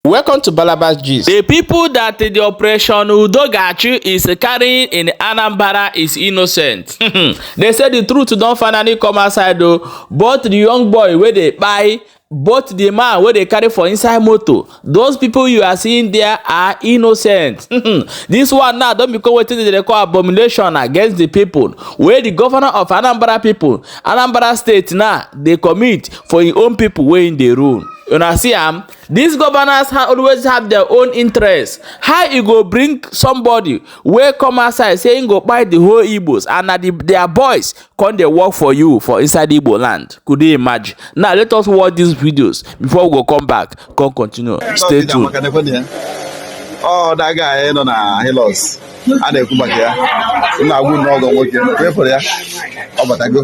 Welcome to Balabas Gist. The people that the Operation Udo Ga-achi is carrying in Anambra is innocent. They say the truth don finally come outside o. Both the young boy wey dey kpai, both the man wey dey carry for inside motor, those people you are seeing there are innocent. This one now don become wetin dem dey call abomination against the people wey the governor of Anambra people, Anambra State now dey commit for im own people wey im dey rule. Una see am? These governors always have their own interest. How e go bring somebody wey come outside say im go kpai the whole Igbos and na their boys come dey work for you for inside Igbo land? Could you imagine? Now let us watch these videos before we go come back, come continue. Stay tuned. Ọ daga anyị nọ na Hilux a na-ekwu maka ya m na-agwụ n'ọgọ nwoke efere ya ọ batago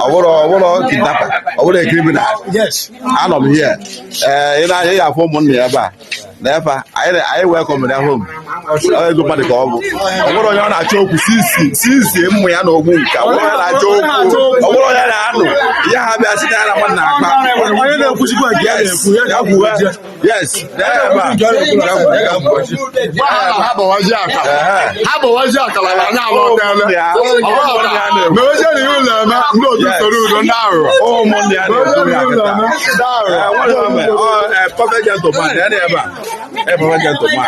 ọ bụrụ kidnapper, ọ bụrụ criminal. Anọ m here. Ee, ị na-anya ya afọ ụmụnna ya ebe a na efe anyị welcome ya home. Ọ ego mmadụ ka ọ bụ. Ọ bụrụ onye ọ na-achọ okwu sisi sisi mmụ ya na ogbu nka, ọ bụrụ onye na-achọ okwu, ọ bụrụ onye na-anụ ihe ha bịa site ya na mmadụ na-akpa. Onye na-ekwuchikwa nke ya na-ekwu ya. Ya kwuwe, yes, ya ebe a. Ha bọwazi akara, ha bọwazi akara na anyị alọtele mewezie na ihe ụlọ eme ndị otu soro udo ndị aghụghọ. Ụmụnne ya na-ekwu ya kịta. Ee, nwanne m, ọ, perfect gentleman, ya na ebe a. Perfect gentleman.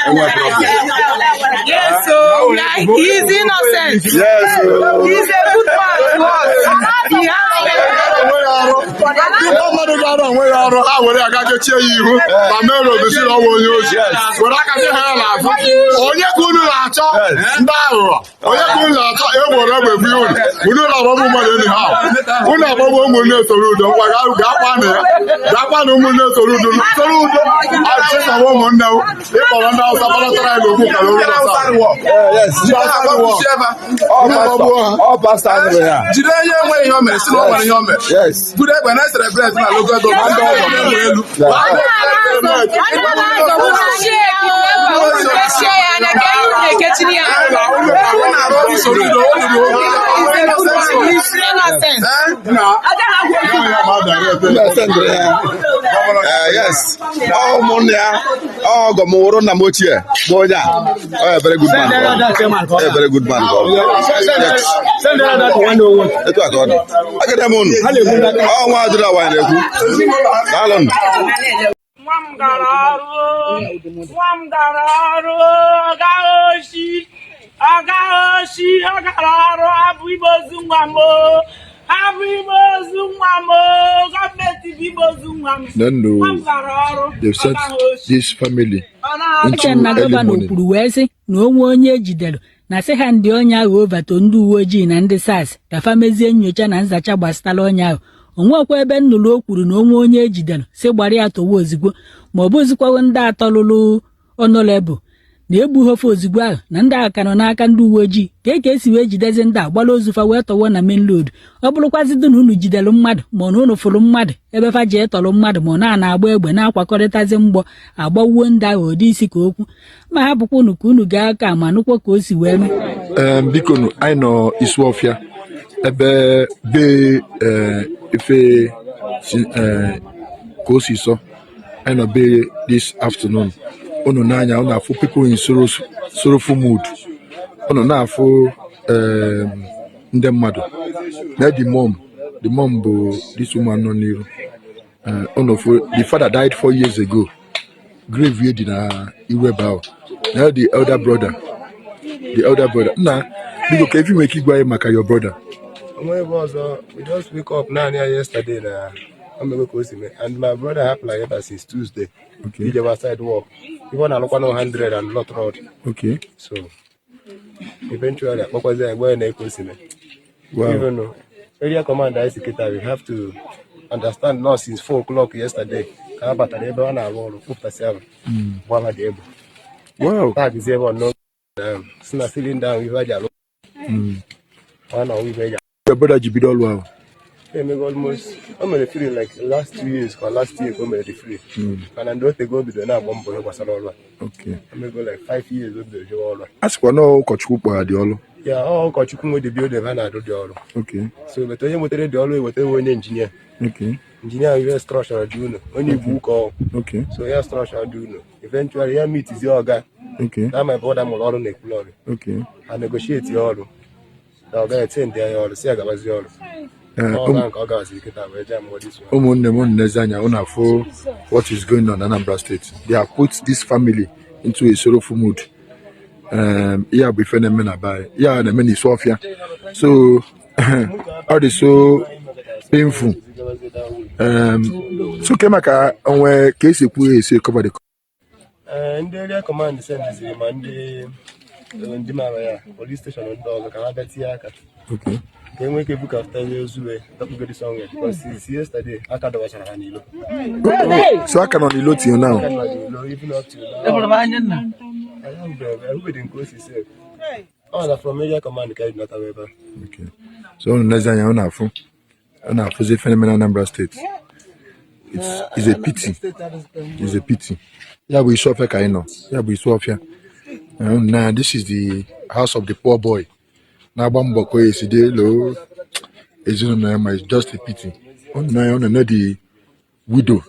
Enwe problem. Yes, so yeah, he's innocent. Yes, o. He's a good man to us. He has onwe ya ọrụ ndị mmadụ ga-arụ onwe ya ọrụ, ha were aka kechie ya ihu ma mere ogosi na ọnwa onye ozi were aka gị ha ya n'azụ. Onye ka unu na-achọ, ndị aghụghọ? Onye ka unu na-achọ? Egboro egbe gbu unu, unu na-agbagbu mmadụ enyi ha, unu agbagbu ụmụnne soro udo. Ngwa, gaa kwanụ ya, gaa kwanụ ụmụnne soro udo, soro udo achịsawa ụmụnne m. Ịkpọrọ ndị Awụsa gbalatara anyị n'okwu kara oru. Yes. Ndị Awụsa Ọ pastor, ọ pastor anụrụ ya. Jide ihe enweghị ihe o mere, si na o nwere ihe o mere. Buru egbe na celebrate na local government egbe elu. Onye na-azọgbu kechie ya anya ka ihe na-ekechiri ya. Ọ na-arụ ọrụ soro udo, o ruru ogo. He's innocent. Na-esendịrị ya. Yes. Ọ ụmụnne ya, ọ ọgọ m wụrụ nna m ochie bụ onye a. Ọ a very good man ka ọ bụ. Ọ a very good man ka ọ bụ. Yes. Etu a ka ọ dị. Agada m unu. Ọ nwa adịrị awa na-ekwu. Daalụnụ. Nwa m gara ọrụ, nwa m gara ọrụ, ọ gaghị oshi, ọ gaghị oshi, ọ gara ọrụ. Abụ igbe ozu nwa m o, abụ igbe ozu nwa m o, gọọmenti bụ igbe ozu nwa m. Then no, Nwa m gara ọrụ, they've ọ sent gaghị oshi. this family Ọ na-azụ into Eche na early gọvanọ morning. kwuru wee sị na onwe onye ejidere na sị ha ndị onye ahụ ovato ndị uwe ojii na ndị SARS ka fa mezie nyocha na nzacha gbasatara onye ahụ. Onwekwa ebe nnụrụ o kwuru na onwe onye ejidere si gbara ya tọwa ozugbo, ma ọ bụzikwago ndị atọ lụrụ honourable na egbughị ozugbo ahụ na ndị ahụ ka nọ n'aka ndị uwe ojii ka esi wee jidezi ndị a gbara ozu fa wee tọwọ na main road. Ọ bụrụkwazidị na unu jidere mmadụ, ma ọ na unu fụrụ mmadụ ebe fa ji etọrọ mmadụ, ma ọ na-agba egbe na-akwakọrịtazi mgbọ agbawuo ndị ahụ ụdị isi ka okwu ma hapụkwa unu ka unu gaa aka ma nụkwa ka o si wee mee. Biko nụ, anyị nọ Isuọfịa ebe be ife si, ka o si sọ. Anyị nọ be this afternoon. Unu n'anya, unu afụ people in sorrowful mood. Unu na-afụ ndị mmadụ na the mom bụ this woman nọ n'iru. Unu fụ the father died 4 years ago. Grave ya dị na iru ebe ahụ. Na the elder brother, the elder brother. Nna, biko, ka efi nwere ike ịgwa anyị maka your brother? Onwe ebe ọzọ, we just wake up naanị ya yesterday na o mebe ka o si mee, and my brother hapụla ebe a since Tuesday. Ijebe side work, ife ọ na-alụkwa na 100 and lot road. So eventually akpọkwazi ya, gwa ya na ka o si mee. Even though area command anyị si kịta, we have to understand now, since 4 o'clock yesterday ka ha batara ebe ọ na-arụ ọrụ, kpụpụtasị ahụ, gwa ha dị egbe. Tagizi ebe ọ nọ si na cylinder ahụ ife eji alụ ọ na ọwụ ife eji Your brother ji bido ọrụ ahụ? Emego almost, o mere free like last 2 years ka last year ka o mere the free, mana ndị otego o bidoro na-agba mbọ ihe gbasara ọrụ a. Omego like 5 years o bidoro jewe ọrụ a. A sịkwa na ụkọchukwu kpọrọ dị ọrụ. Ya, ọ ụkọchukwu nwe the building ha na-arụ dị ọrụ. So but onye nwetere dị ọrụ eweta onye engineer. Engineer ihe structure dị ụlọ, onye Igbo ụka ọ. So ya structure dị ụlọ. Eventually ya meet zi ọga. Na my brother mụrụ ọrụ na Ekwulọbịa. Ha negotiate ya ọrụ. Na ọga ete ndị ya ọrụ, si ya gabazi ọrụ. Ọ ga nke ọ gabaziri kịta wee jee mụọ this one. Ụmụnne m, nnezi anya unu afụ what is going on in Anambra State. They have put this family into a sorrowful mood. Ihe a bụ ife na-eme na be anyị, ihe a na-eme n'Isuọfịa, so ọ dị so painful. So ke maka onwe ka esi ekwu esi cover the Ee, ndị area command sendiziri ma ndị mara ya police station, ndị ọzọ ka ha bịa tinye aka ka e nwee ike bukaftazie ozu wee dọkpugodi somewhere, because since yesterday aka dọbachara ha n'ilo. So aka nọ n'ilo till now? Aka nọ n'ilo even up till now. Ahụbeghị nke o si sef. Ọ na from area command ka anyị natawa ebe a. Okay. So unu nezi anya unu afụ, unu afụzi ife na-eme na Anambra State. It's a pity. It's a pity. Ya bụ Isuọfịa ka anyị nọ. Ya bụ Isuọfịa. Now this is the house of the poor boy. Na-agba mbọ ka o esi dị loo ezinụlọ ya, ma it's just a pity. Unu na unu na the widow.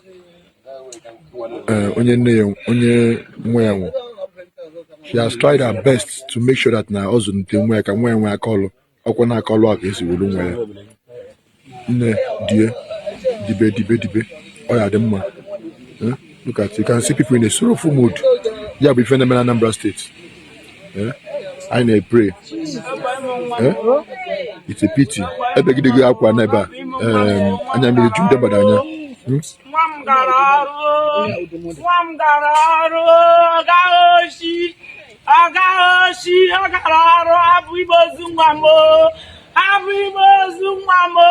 Onye nne ya, onye nwa ya nwụ. She has tried her best to make sure that na ọ zụlite nwa ya ka nwa ya nwee aka ọlụ. Ọkwa na aka ọlụ a ka esi welu nwa ya. Nne die, dibe dibe dibe, ọ ya dị mma. Eh? Look at, you can see people in a sorrowful mood. Ya bụ ife na-eme na Anambra State. Eh? Anyị na-epray. Eh? It's a pity. Ebegidego akwa n'ebe a. Anya mmiri ju ndị mmadụ anya. Nwa m gara ọrụ, nwa m gara ọrụ, ọ gaghị oshi, ọ gaghị oshi, ọ gara ọrụ. Abụ igbe ozu nwa m o, abụ igbe ozu nwa m o,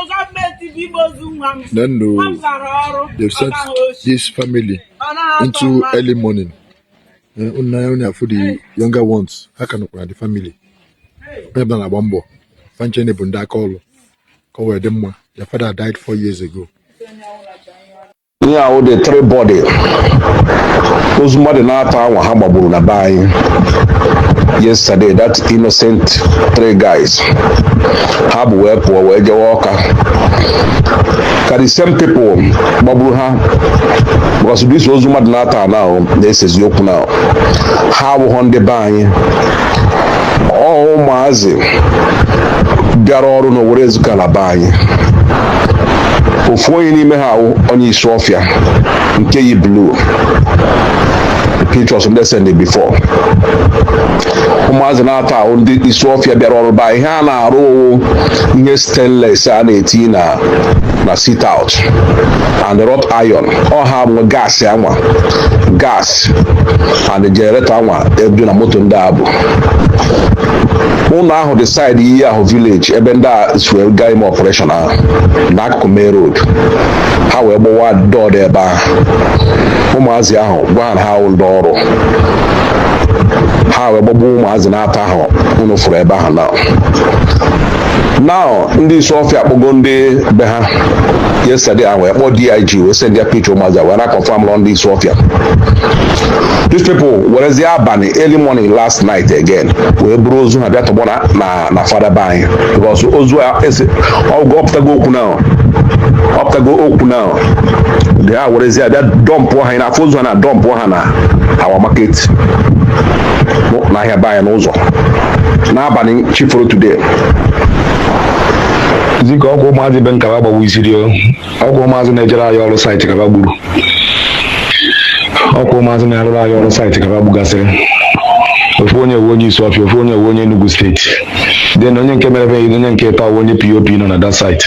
gọọmenti bụ igbe ozu nwa m. Then no, Nwa m gara ọrụ, they've ọ sent gaghị oshi. this family Ọ na-atọ into mmadụ. early morning. Eh, unu anya afụ the younger ones, ha ka nọkwa na the family. Onye ọbụla na-agba mbọ. Fanchene bụ ndị aka ọlụ. Ka ọ wee dị mma. Their father died 4 years ago. Ihe ahụ dị three body, ozu mmadụ na-atọ anwa ha gbagburu na be anyị yesterday. That innocent three guys ha bụ wee pụọ wee jewe Ọka ka the same people gbagburu ha, because this ozu mmadụ na-atọ ana ahụ na-esezi okwu na ha abụghọ ndị be anyị. Ọ ụmụazị bịara ọrụ n'Owerre Ezukala na be anyị. Ofu onye n'ime ha awụ onye Isuọfịa nke yi blue, the pictures ndị send before. Ụmụazị na-atọ ahụ ndị Isuọfịa bịara ọrụ be anyị. Ihe a na-arụ wụ ihe stainless a na-eti na sit out and wrought iron. Ọ ha bụ gas anwa, gas and generator anwa ebido na moto ndị a bụ ụlọ ahụ dị side iyi ahụ village ebe ndị a si wee gaa ime operation ahụ n'akụkụ main road. Ha wee gbawa dọọdụ ebe ahụ. Ụmụazị ahụ gwa ha na ha wụ ndị ọrụ ha, wee gbagbuo ụmụazị na-atọ ahụ unu fụrụ ebe ahụ. Now ndị Isuọfịa akpọgo ndị be ha yesterday ahụ, wee kpọọ DIG, wee send ya picture ụmụazị a, wee na confirm lọ ndị Isuọfịa. These people werezie abalị, early morning last night again, wee buru ozu ha bịa tọgbọ na fada be anyị, because ozu a esi ọgụ ọpụtago okwu now, ọpụtago okwu now. Dị ha werezie bịa dumpụọ ha na afọ ozu ha na dumpụọ ha na our market, n'ahịa be anyị, n'ụzọ n'abalị chifuru today. Zika ọkwa ụmụazị be nkaba gbagbu isiri o. Ọkwa ụmụazị na-ejere anyị ọrụ site kaba gburu. Ọkwa ụmụazị na-arụrụ anyị ọrụ site kaba gbugasịrị. Ofu onye ewu onye Isuọfịa, ofu onye ewu onye Enugu State, then onye nke mere ebe, onye nke ịtọ onye POP nọ na that site.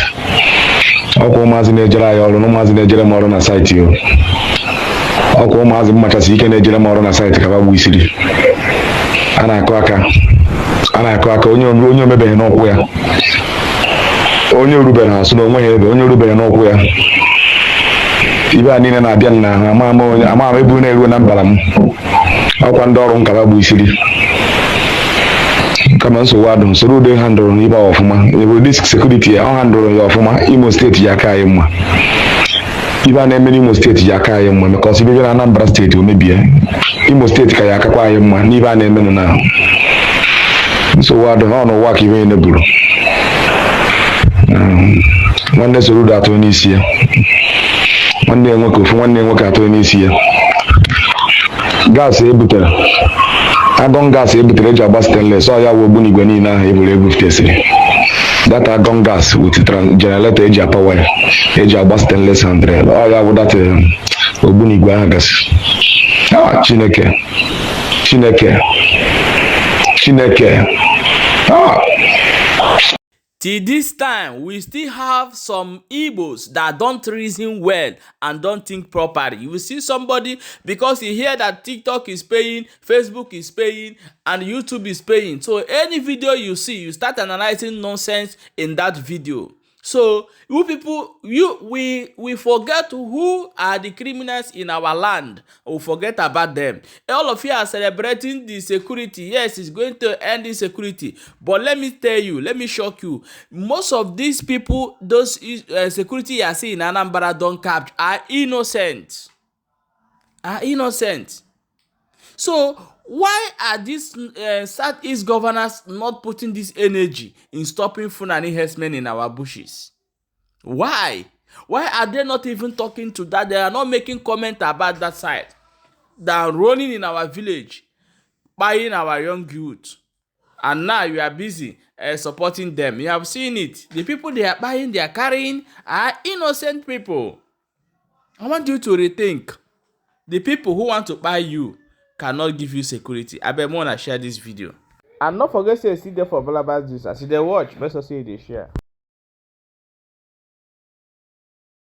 Ọkwa ụmụazị na-ejere anyị ọrụ na ụmụazị na-ejere m ọrụ na site o. Ọkwa ụmụazị m machasị ike na-ejere m ọrụ na site kaba gbu isiri. A na-akụ aka, a na-akụ aka. Onye omebeghị n'ụkwụ ya, onye orubere asụ na onwe ya ebe onye orubere n'ụkwụ ya. Ibe a niile na-abịa na ama ama onye ama ama ebu na-eruo na mbara m. Ọkwa ndị ọrụ nkaba bụ isiri kama nsogbu adụ. Soro ude handụrụ n'ibe a ọfụma. Ebe disk security ya ọ handụrụ ya ọfụma. Imo State ji aka anyị mma. Ibe a na-eme n'Imo State ji aka anyị mma, maka ọsọ ibe na Anambra State o mebie. Imo State ka ya akakwa anyị mma n'ibe a na-emenụ na nsogbu adụ ọ n'ụwa ka ibe niile buru. Nwanne Soludo atụ n'isi ya. Nwanne ya nwoke, ofu nwanne ya nwoke atụrụ n'isi ya. Gas ebutere, argon gas ebutere eji agba stainless, ọ ya wụ ogbunigwe niile ahụ eburu ebufutesịrị. That argon gas with generator eji apower ya, eji agba stainless handrail, ọ ya wụ that ogbunigwe ahụ gasị. Ah, Chineke, Chineke, Chineke, ah. Till this time, we still have some Igbos that don't reason well and don't think properly. You will see somebody, because you hear that TikTok is paying, Facebook is paying, and YouTube is paying. So any video you see, you start analyzing nonsense in that video. So you people, you we forget who are the criminals in our land. We forget about them. All of you are celebrating the security. Yes, it's going to end insecurity. But let me tell you, let me shock you. Most of these people, those security you are seeing in Anambra don capture, are innocent. Are innocent. So why are these Southeast governors not putting this energy in stopping Fulani herdsmen in our bushes? Why? Why are they not even talking to that? They are not making comment about that side. They are rolling in our village, buying our young youth. And now you are busy supporting them. You have seen it. The people they are buying, they are carrying are innocent people. I want you to rethink. The people who want to buy you cannot give you security. Abeg, more share this video. And no forget say you still dey for Balabas Gist. As you dey watch, make sure say you dey share.